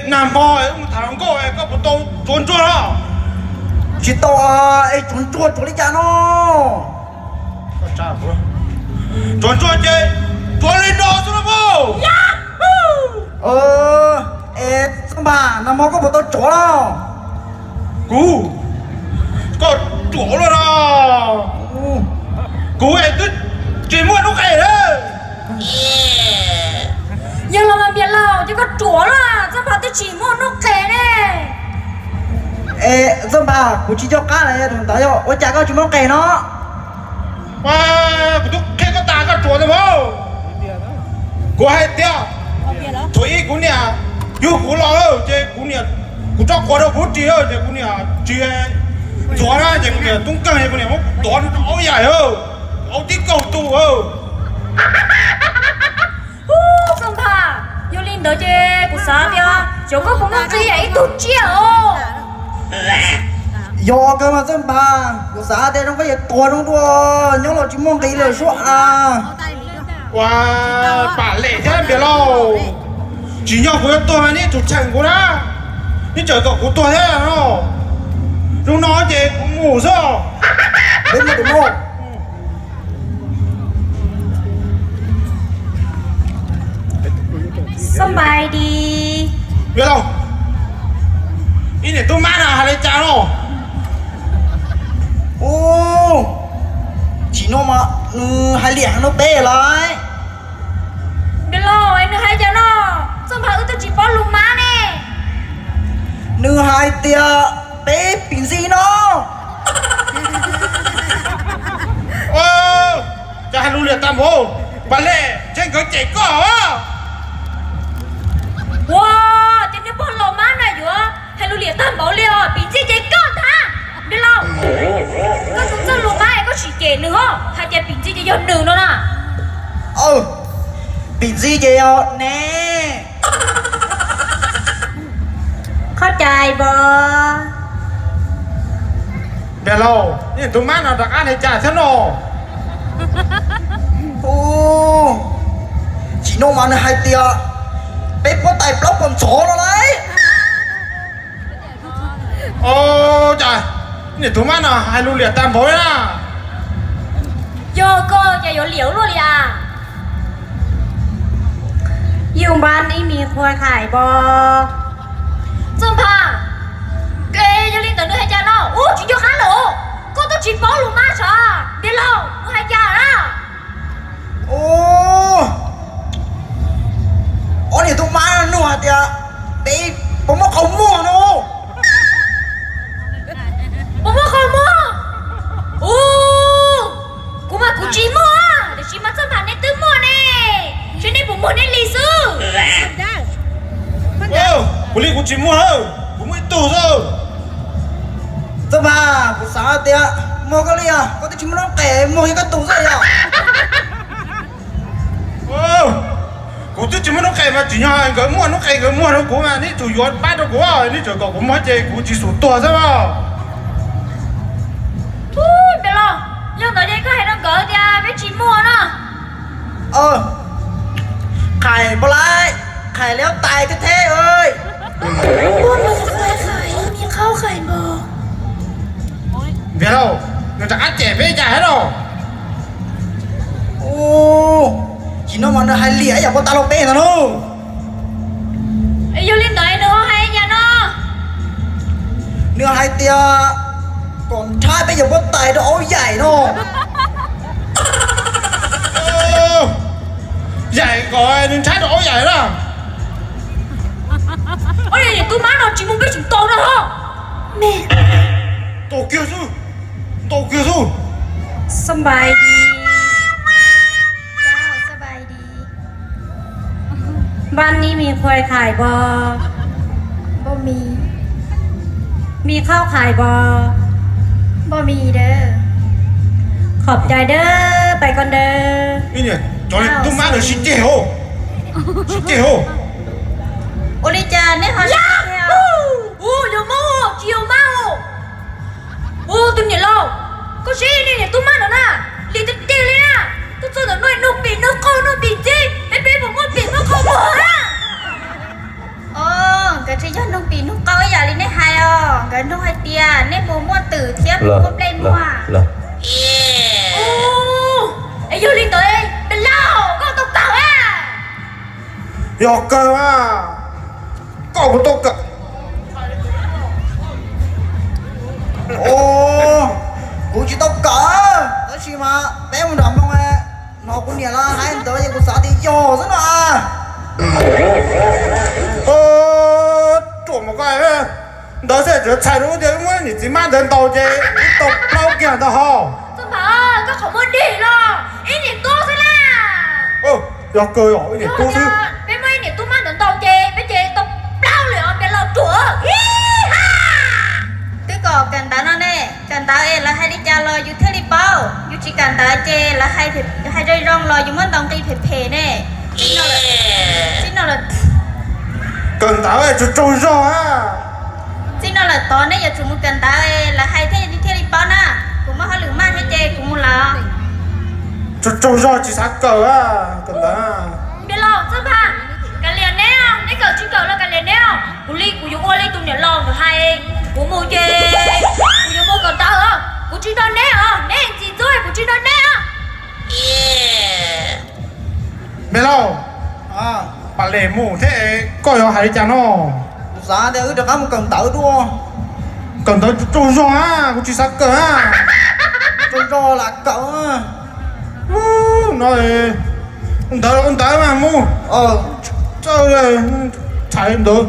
Nag hmo wb mus tham hluas nkauj, koj puas tau tsuav ntsuag los? Tsis tau. Es tsuav ntsuag tsuav li cas no? Tsuav ntsuag ces tsuav li no xwb los mas. Es Txawj Npam, nag hmo koj puas tau tsuav los? Kuv, koj ruam luaj no. Kuv twb tsis muaj noob qes lawm. Yog los mas Npias Lauj, ces koj ruam luaj, Txawj Npam twb tsis muaj noob qes ne. Es Txawj Npam, kuv tsis nco qab lawm, ntawd yog ua cas koj tsis muaj noob qes no? Kuv twb qhia koj tas koj ruam ntag mas. Kuv hais tias thaum ub kuv niam yug kuv los ces kuv niam, kuv tso quav rau kuv ris ces kuv niam tsis ntxuav na ces kuv niam tub nkeeg ces kuv niam muab kuv tuav rau aub yaim, aub tib kaug tu. Ub, Txawj Npam, yog li ntawd ces kuv xav tias xyov koj puas muaj nqis yam ib tug tsiaj os. Yog kawg mas Txawj Npam, kuv xav tias zoo koj yuav tuag zoo dua, nyob los tsis muaj nqis lawm sub as. Ua, Pam Lem thiab Npias Lauj, tsim nyog kuv yuav tuag mas neb tsum cheem kuv na, neb tseem kom kuv tuag thiab no. Zoo no ces kuv mus xwb. Peb mus tus no. Somebody. Npias Lauj, ib niam tub mab no hais li cas no? Ub, tsim nyog mas nws hais liam heev rau peb lawm. Npias Lauj, nws hais cas no? Txawj Npam wb twb tsis paub lus mab ne. Nws hais tias peb pim ntxi no. Cas hais lus liam tag npaum, Pam Lem, ntshe nkawd cem koj. Ua, ces niag pog laus mab na yuav hais lus liam tag npaum li os, pim ntxi ces koj ntag. Npias Lauj, koj tus Txawj lus mab es koj tsis cem nws os, hais tias pim ntxi ces yog nws no na. Pim ntxi ces yog ne. Qhov cai npog. Npias Lauj, neb tus mab no rov qab hais cas thiab no? Ub, tsim nyog mas nws hais tias peb puab tais plaub puas ntxhov no lauj. Ua cas neb tus mab no hais lus liam tag npaum li na? Yog koj cas yuav liam ua luaj li as? Yus npab nib mis qhuav khais npog. Txawj Npam, yog li ntawd nws hais cas no? Ub, tsis nco qab lawm, koj twb tsis paub lus mab sav. Npias Lauj, nws hais cas na? Ub, ob niag tub mab nug hais tias peb puas muaj qhov muag no. Puas muaj qhov muag? Ub, kuv mas kuv tsis muaj, tiam sis mas Txawj Npam neb twb muaj ne, seb neb puas muag neb li xwb. Kuv li kuv tsis muaj, kuv muaj ib tug xwb. Txawj Npam, kuv xav tias muag koj li os, koj twb tsis muaj noob qes, muag yog koj tus xwb yog. Kuv twb tsis muaj noob qes mas tsim nyog nkawd muaj noob qes nkawd muag rau kuv mas neb tsum yuav pab rau kuv, neb tseem kom kuv muag ces kuv tsis xum tuag xwb mas. Ub, Npias Lauj, yog ntawd ces koj hais rau nkawd tias peb tsis muaj no. Qhais npog lauj, qhais liab tais thiab thiab. Ua, me qhov qhais npog. Npias Lauj, nws rov qab cem peb cas thiab lauj? Ub, tsim nyog mas nws hais liam ib yam puas tas los peb ntag lauj. Yog li ntawd nws ho hais cas no? Nws hais tias kom nrhav peb yawg puab tais rau aub yaim no. Yaim kom nws nrhav rau aub yaim na. Ob niag tub mab no tsis muaj peb tseem tau no ho. Tau kiag xwb, tau kiag xwb. Somebody. Npab nib mis qhuav khais npog. Mis qhaub khais npog. Qhov cai dawb pais koj dawb. Cov tub mab no sib ceg, sib ceg. Ua li cas neb ho sib ceg? Ua, yog mab tsis yog mab. Ua, tus niam laus, koj saib nej niam tub mab no na, lim tiag tiag li na. Tuaj txog ntawm no nug pim nug qau nug pim ntxib, peb peb puas muaj pim muaj qau muag na? Os, Nkawd tsis yog noog pim noog qau ib yam li nej hais os, nkawd noog hais tias nej mus muaj twm thiab mus muaj nplej muag. Es yog li ntawd, Npia Lauj, koj tau kawm a? Yog kawg a, koj kuv tau kawm. Kuv tsis tau kawm, tab sis mas peb mus nram Hmoob no kuv niam lawv hais ntawd ces kuv xav tias yog xwb no. Ruam mas koj, ntawd xwb txhais rau tias wb muab niam txiv mab ntawd ntaus ces wb tau plaub kiag ntawd hos. Koj qhov muag dig los ib niam tub xwb na. Yog kawg os, ib niam tub xwb. Peb muab ib niam tub mab ntawd ntaus ces peb ces tau plaub lawm os Npia Lauj ruam. Twb kom kawm ntawv no ne, kawm ntawv es lawv hais li cas los yus thiaj li paub, yus tsis kawm ntawv ces lawv hais zoo zoo los yus muab ntaus nqi phem phem ne. Txij no lawm, kawm ntawv tsaug tsaug zog a. Txij no lawm tod nej yuav tsum mus kawm ntawv, lawv hais thiaj thiaj li paub na. Kuv muaj hauj lwm maj thiab ces kuv mus lawm. Tsaug tsaug zog tsis xav kawm a, kawm ntawv. Npia Lauj, Txawj Npha, kav liam neb os, neb kawm tsis kawm los kav liam neb os. Kuv li kuv yuav ua li tus niam laus ntawd hais, kuv mus ces kuv yuav mus kawm ntawv os, kuv tsis nrog neb os, neb ntxim ntxub kuv tsis nrog neb os. Npia Lauj, pam les mus thiab koj yuav hais li cas no? Kuv xav tias wb rov qab mus kawm ntawv dua. Kawm ntawv tsaug zog a, kuv tsis xav kawm a. Tsaug zog lam kawm. No, ntawv ntawv mas mus. Txawj, txhais ntawv.